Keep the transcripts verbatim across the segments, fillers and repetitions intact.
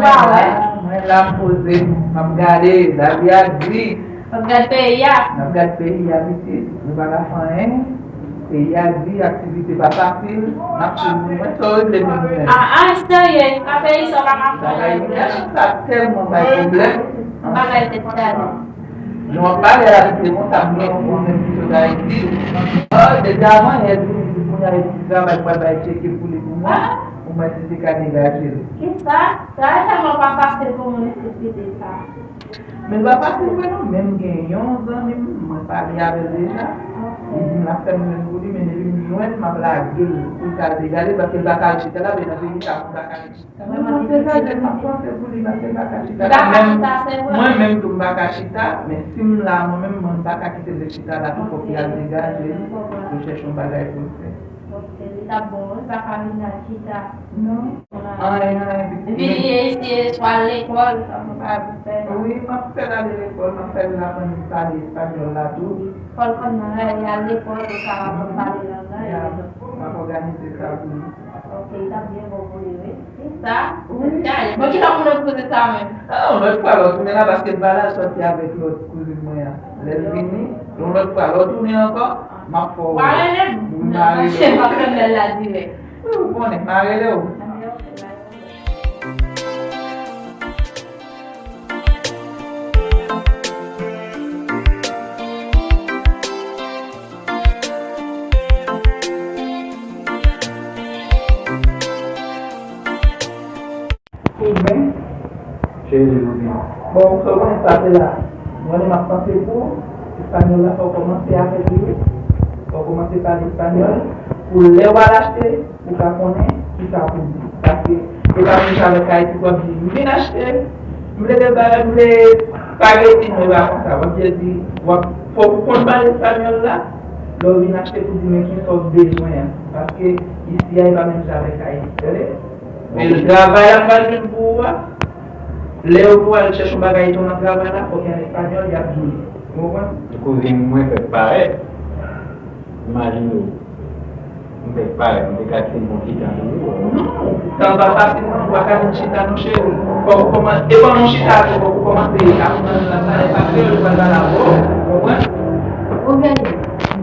Pa wè. Mwen la, m poze m, m ap gade, lavi a di. M ap gad peyi a. M ap gad peyi a, pitit. Nou pa ka fè anyen. Peyi a di, aktivite pa fasil. M ap swiv nou, mwen, sa w regle menm mwen. Ah, ah, serye, pa peyi sa w pa ka fè anyen. Bagay sa tèlman bay pwoblèm. Bagay tèt chaje. Jan w ap pale a, se konsa m gen yon gwo menm ki sot Ayiti. Oh, depi avan yè, di m di kounye a, epi travay pral bay tcheke pou li pou mwen. Pou mwen, si se ka degaje l. Kisa? Sa tèlman pa fasil pou moun nesesite sa. Men l pa fasil vre non, men m gen yon zanmi m, mwen pale avè l deja. Li di m l ap fè m jwenn pou li, men depi m jwenn, m ap lage l pou l ka al degaje l, paske l pa ka al chita la, men nan peyi sa, pou l pa ka al chita. Mwen, mwen te gade, m ap panse pou li, paske l pa ka chita la. Li pa ka chita, se vre. Mwen menm tou, m pa ka chita, men si m la, mwen menm, mwen, m pa ka kite l ret chita la tou, fòk li al degaje l, pou l chèche yon bagay pou l fè. Ok, li t ap bon, wi, pa ka vin la chita. Non. Anyen, anyen, pitit. Epi li ye isi, swa lekòl, sa mwen pa vin fè. Wi, m ap fè l ale lekòl, m ap fè l aprann pale espanyòl la tou. Fò l konn nan lè y al lekòl, ou ka aprann pale lang lan, ya, m ap òganize sa pou li. Ok, li t ap byen bon pou li, wi. Kisa? Wi. Bon, kilè pou nou poze sa menm? Ah, yon lòt fwa, lè w tounen la, paske m pa la sòti avèk lòt kouzin mwen an. Lè l vini, yon lòt fwa, lè w tounen ankò, m ap fè w wè. W a rele m? Wi, m a rele w. Non, m ap fè bèl la dirèk. Wi, ou konnen, m a rele w. Kouzen. Cheri, ou byen. Bon, ou konnen sa se la. Mwen menm m ap panse pou ou. Espanyòl la, fò w kòmanse avèk li, wi. Fò w kòmanse pale espanyòl. Pou lè w al achte, ou ka konnen kisa pou di. Paske e pa menm jan avèk Ayiti pou w ap di, "M vin achte, m vle de bagay, m vle spageti, non, e pa konsa." W ap di, w ap, fòk ou konn pale espanyòl la, lè w vin achte pou di men kisa w bezwen an. Paske isi a, e pa menm jan avèk Ayiti, tande? Men travay la m pral jwenn pou ou a, lè yo pou al chèche yon bagay tou nan travay la, fòk gen espanyòl, y ap di w li. Ou konprann? Kouzin mwen fèk parèt. Imajine w. M fèk parèt, m te ka kite l yon ti tan tou. Non, tan pa fasil non, ou pa ka vin chita non cheri. Fòk ou kòmanse, e pandan w chita tou, fòk ou kòmanse aprann nan pale paske yo pral pale avè w, ou konprann? Ogayi,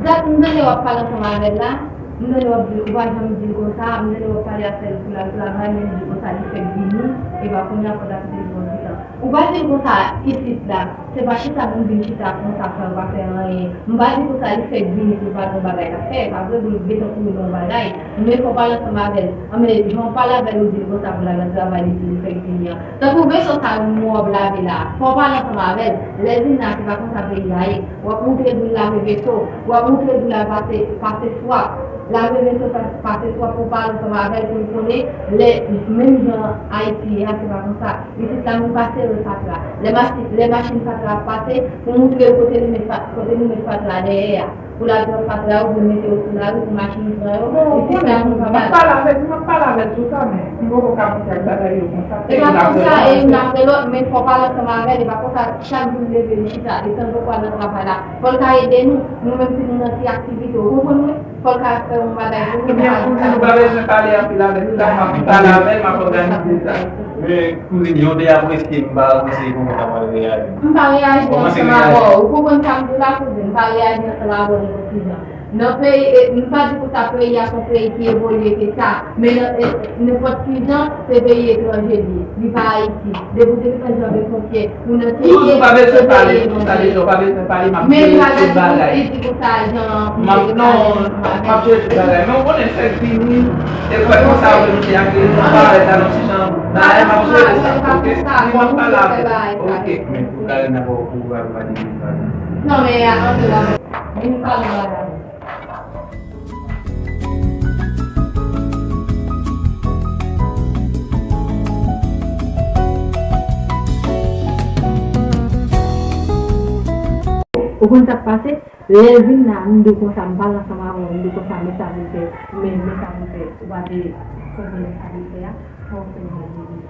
dat m tande w ap pale ansanm avè l la, m tande w ap di l, ou pa janm di l konsa, m tande w ap pale avè l pou l al travay, men l di konsa li fèk vini, epa kounye a fò w ta kite l yon ti tan. Ou pa di l konsa isit la, se pa chita pou m vin chita konsa san l pa fè anyen. M pa di konsa li fèk vini pou l pa gen yon bagay l ap fè, pa vre pou l gentan kouri nan yon bagay. Men fò w pale ansanm avè l. Anben, jan w pale avè l, ou di l konsa pou l al nan travay, li di li fèk vini an. Tankou veso sa yo nou ap lave la, fò w pale ansanm avè l. Lè l vin la, se pa konsa peyi a ye. W ap montre l pou l lave veso, w ap montre l pou l al pase, pase swa. Lave veso, pa-, pase swa pou w pale ansanm avè l, pou l konnen lè, menm jan Ayiti ye a, se pa konsa. Isit la, moun pa sere fatra. Lè machi-, lè machin fatra ap pase, pou montre l kote li met fa-, kote li met fatra dèyè a. Pou l al pran fatra yo, pou l mete yo sou lari, pou machin pran yo. Bon, ou konnen, m ap pale avè l, m ap pale avè l sou sa, men m poko ka monte ak bagay yo konsa. E pa konsa, e youn apre lòt, men fò w pale ansanm avè l, e pa konsa, chak jou l leve, li chita, e tankou w al nan travay la. Fò l ka ede nou, nou menm si nou nan ti aktivite, ou konprann mwen? Fò l ka fè yon bagay pou nou. Ebyen, kouzin, ou pa bezwen pale anpil avè l, la, m ap pale avè l, m ap òganize sa. Men, kouzin, jan w te apresye m, m pa apresye kòman w ta pral reyaji. M pa reyaji ansanm avè w. Ou konprann sa m di w la, kouzin, m pa reyaji ansanm avè w nenpòt ki jan. Nan peyi, e, m pa di konsa peyi a se yon peyi ki evolye ke sa, men nan, e, nenpòt ki jan, se peyi etranje li ye. Li pa Ayiti. Depi w te gentan janbe fwontyè, ou nan ti... Kouz, ou pa bezwen pale, kouz, sa deja, ou pa bezwen pale, m ap jere tout bagay. M ap, non, m ap jere tout bagay. Men ou konnen fèk vini, e kwè konsa vre nou te akyeyi, nou pa avèk la, nou ti jan bagay, m ap jere sa, oke? Si m ap pale avè l, oke. Men pou Karina, pou, pou, pou, pou, non, men, a, antre la, vin pale bagay. Ou konn sa k pase? Lè l vin la, m di w konsa, m pale ansanm avè w, m di w konsa, men sa pou l fè, men, men sa pou l fè, ou pa te konprann sa pou l fè a, fò w fè l vin,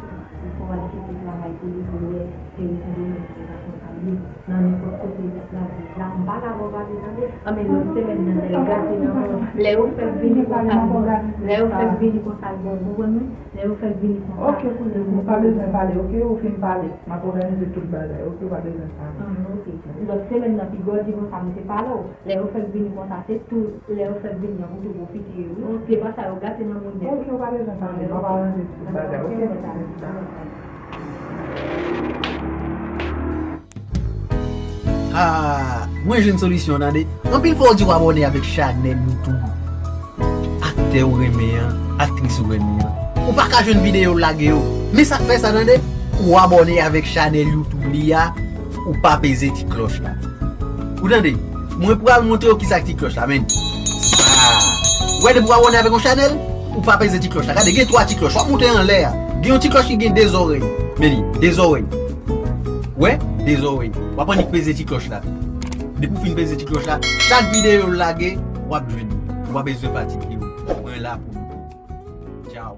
fò w al chèche travay pou li, pou l wè, se responsabilite sa konsa, li, nan nenpòt kote. La, la, m pa la pou pale, tande. Anben, lòt semèn nan, lè yo gate nan mwen, lè yo fè vini konsa, lè yo fè vini konsa, bon, ou konprann mwen? Lè yo fè vini konsa. Ok, kouzin, ou pa bezwen pale, ok, ou fin pale. M ap òganize tout bagay, ok, ou pa bezwen pale. Ah, ok. Lòt semèn nan, piga w di konsa, m te pale w. Lè yo fè vini konsa, se tou, lè yo fè vini an, pou tou pwofite yo, wi. Ok. Se pa sa, yo gate nan moun nèt. Ok, ou pa bezwen pale, m ap aranje tout bagay, ok? Ok, mèt ale. Ah, mwen jwenn solisyon, tande. Anpil fwa w di w abòne avèk chanèl YouTube aktè ou renmen an, aktris ou renmen an. Ou pa ka jwenn videyo l lage yo. Men sa k fè sa, tande, ou abòne avèk chanèl YouTube li a, ou pa peze ti klòch la. Ou tande? Mwen pral montre w kisa k ti klòch la, men. Ah, ou wè depi w abòne avèk yon chanèl, ou pa peze ti klòch la. Gade, gen twa ti klòch. W ap monte anlè a. Gen yon ti klòch ki gen de zòrèy. Men li, de zòrèy. Wè, de zòrèy. W ap annik peze ti klòch la. Depi w fin peze ti klòch la, chak videyo l lage, w ap jwenn li. Ou pa bezwen fatige w. Mwen la pou nou. Tchao.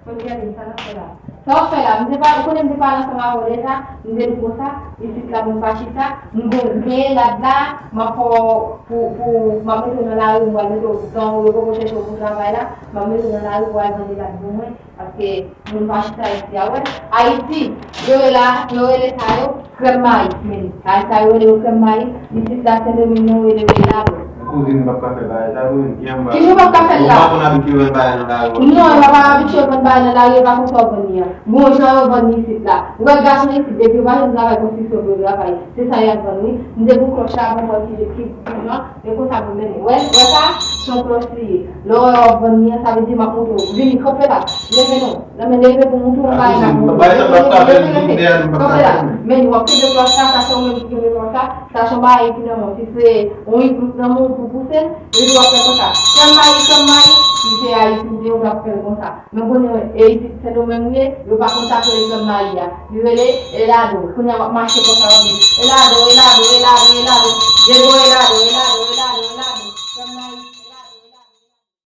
Konn gade sa n ap fè la. Sa w ap fè la? M te pa, ou konnen m te pale ansanm avè w deja, m te di w konsa, isit la moun pa chita, m gen, m gen elad la, m ap fè w pou, pou, m ap mete w nan lari, m pral mete w tan ou yo poko chèche w pou travay la, m ap mete w nan lari pou w al vann elad pou mwen. Paske moun pa chita isi a, wè. Ayiti, yo rele, yo rele sa yo krèm mayi, men. Sa, sa yo rele yo krèm mayi. Isit la, Sendomeng nan, yo rele yo elado. Kouzin, m p ap ka fè bagay sa, kouzin. Ki anba? Kijan w p ap ka fè l la? Ou pa konn abitye vann bagay nan lari. Non, yo pa abitye vann bagay nan lari, yo pa konn sa yo vann li a. Bon, jan yo vann li isit la. Ou wè gason isit, depi yo pa jwenn travay konstriksyon pou yo travay, se sa y ap vann, wi. M te pou klòch la, bon, mwen ki, ki, ki, non. E konsa pou mennen. Wè, wè sa? Se yon klòch li ye. Lè w wè w ap vann li an, sa vle di m ap montre w. Vini, kanpe la. Leve non. Nan men leve pou montre w bagay la pou ou. Leve, leve, leve, leve. Kanpe la. Men w ap kenbe klòch la, sa se ou menm ki kenbe klòch la. Sa se yon bagay ki nan men w. Si se yon iglouk nan men w pou pouse l, epi w ap fè konsa. Krèm mayi, krèm mayi, si se Ayiti ou te ye, w t ap fè l konsa. Men konnen, e, isit Sendomeng ye, yo pa konn sa k rele krèm mayi a. Li rele elado. Kounye a w ap mache konsa, w ap di, elado, elado, elado, elado. Dego elado, elado.